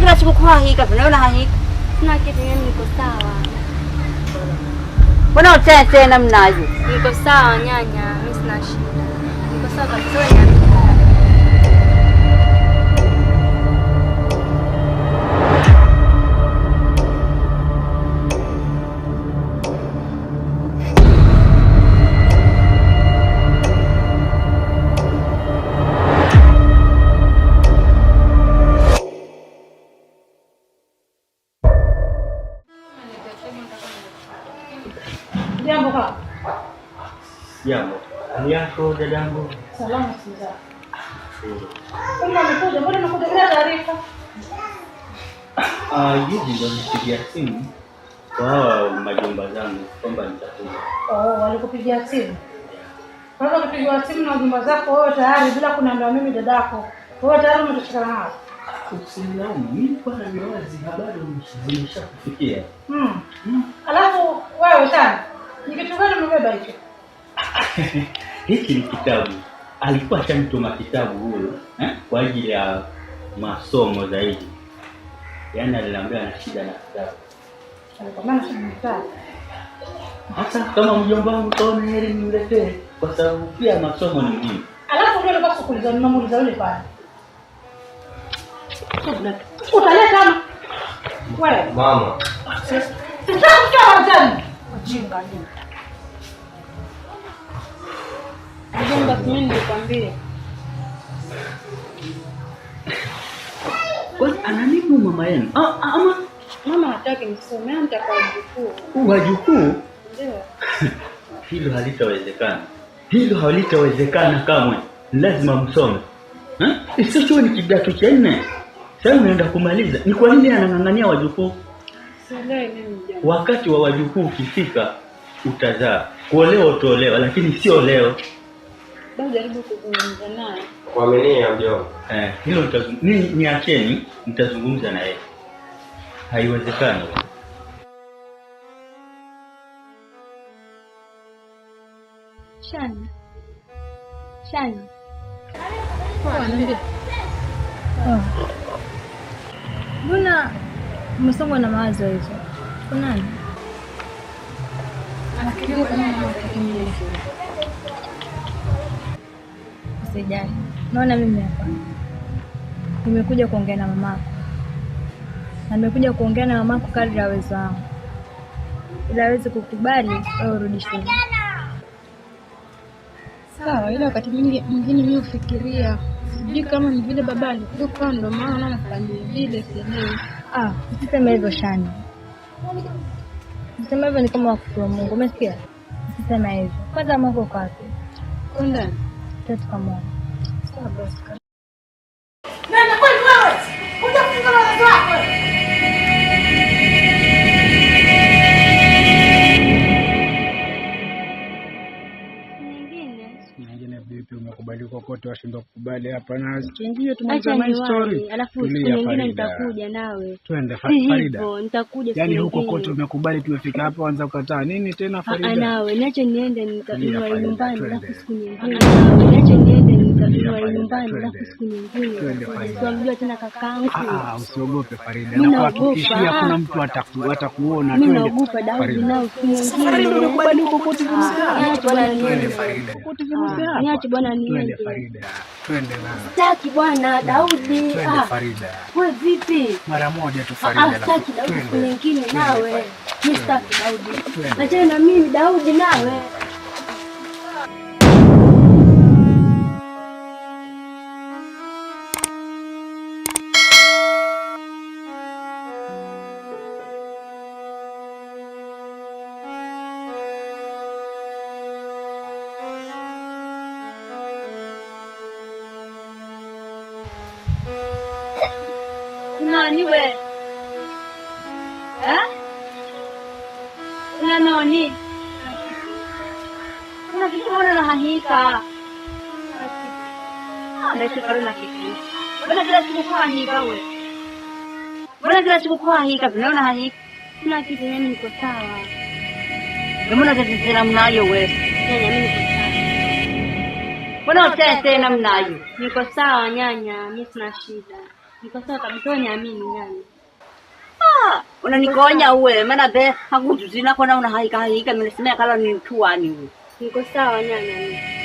Mbona kila siku kwa hika vinaona hahika? Sina kitu mimi, niko sawa. Mbona utete namna hiyo? Niko sawa nyanya, mimi sina shida. Niko sawa kabisa nyanya. Jambo kaka. Jambo. Hali yako dadangu? Salama siza. Mbona umekuja? Mbona unakuja bila taarifa? Ah, juzi ndo nilipigia simu kwa hawa majomba zangu kwamba nitakuja. Oh, walikupigia simu. Kwa hivyo ukipigiwa simu na wajomba zako wewe tayari bila kuniambia mimi dadako. Wewe tayari umetosheka nao. Usinilaumu, mimi kwa najua wazi habari zimeshakufikia. Alafu wewe sana, ni kitu gani umebeba hicho? Hiki ni kitabu. Alikuwa ashanituma kitabu huyo, kwa ajili ya masomo zaidi. Yaani aliniambia ana shida na kitabu. Alikuwa ana shida na kitabu. Hata kama mjomba wangu kaona heri nimletee kwa sababu pia masomo ni muhimu. Alafu ndio alikuwa kukuuliza, nimemuuliza yule pale. Utaleta ama? Wewe. Mama. Sitaki kusikia wajani. Wajinga nyinyi. Mjomba, mimi nilikwambia. Kwani ana nini mama yenu? Ama mama hataki nisome, anataka wajukuu. Wajukuu? Ndio. Hilo halitawezekana. Hilo halitawezekana kamwe. Lazima msome. Isitoshe ni kidato cha 4. Sasa unaenda kumaliza. Ni kwa nini anang'ang'ania wajukuu? Sielewi mimi mjomba. Wakati wa wajukuu ukifika utazaa. Kuolewa utaolewa, lakini sio leo. Bado jaribu kuzungumza naye. Kuaminia mjomba. Hilo mimi niacheni, nitazungumza na yeye. Haiwezekani. Shani. Shani. Mbona umesongwa na mawazo hizo? Kuna nani? Usijali. Naona mimi hapa nimekuja kuongea na mamako. Na nimekuja kuongea na mamako kadri ya uwezo wangu. Ila hawezi kukubali wewe urudi shule. Sawa, ila wakati mwingine mimi hufikiria sijui kama ni vile baba alikufa ndio maana anafanya vile, sielewi. Usiseme hivyo Shani. Usiseme hivyo, ni kama wakufuru Mungu, umesikia? Usiseme hivyo. Kwanza mamako uko wapi? Uko ndani. Twende tukamwone. Sawa basi. Nenda kweli wewe. Utafunga wazazi wako. Nyingine vipi, umekubali kokote, washindwa kukubali hapa na tuingie tumalize Acha my niwahi, story. alafu siku Tulia, nyingine Farida. nitakuja nawe. Twende, Si Farida. hivyo, nitakuja siku Yaani huko nyingine. kote umekubali, tumefika hapa anza kukataa. Nini tena Farida? Nawe, niache niende Tulia, niwahi Farida, nyumbani, twende. alafu siku nyingine. Nawe, niache niende Tulia, niwahi Farida, nyumbani, twende. alafu siku nyingine. Twende, Farida. Siwamjua tena kakaangu. Usiogope Farida. Mimi Nakuhakikishia naogopa. hakuna mtu atakuona. Mimi Twende. naogopa Daudi, Farida. nao siku Sasa nyingine. Farida, umekubali huko kote tumseana. Niache bwana Twende, niende. Farida. Kote tumseana. Niache bwana Twende, niende. Farida. Twende na. Sitaki bwana Daudi. Twende, Farida. Wewe vipi? Mara moja tu Farida, alafu Sitaki Daudi, siku twende. nyingine Twende, nawe. Farida. Mimi sitaki Daudi. Twende. Achana na mimi Daudi nawe. Nani we? Una nani? Kuna kitu mbona unahahika? Naishi karibu na kitu. Mbona kila siku kwa hahika wewe? Mbona kila siku kwa hahika? Mbona unahahika? Sina kitu, mimi niko sawa. Mbona tatizo namna hiyo wewe? Nyanya, mimi niko sawa. Mbona utete namna hiyo? Niko sawa nyanya, mimi sina shida. Niko sawa kabisa, wewe niamini nyanya. Ah, unanikonya uwe maana be hakujuzina kona unahaika haika mimi nasema kala ni mtu wani. Niko sawa nyanya.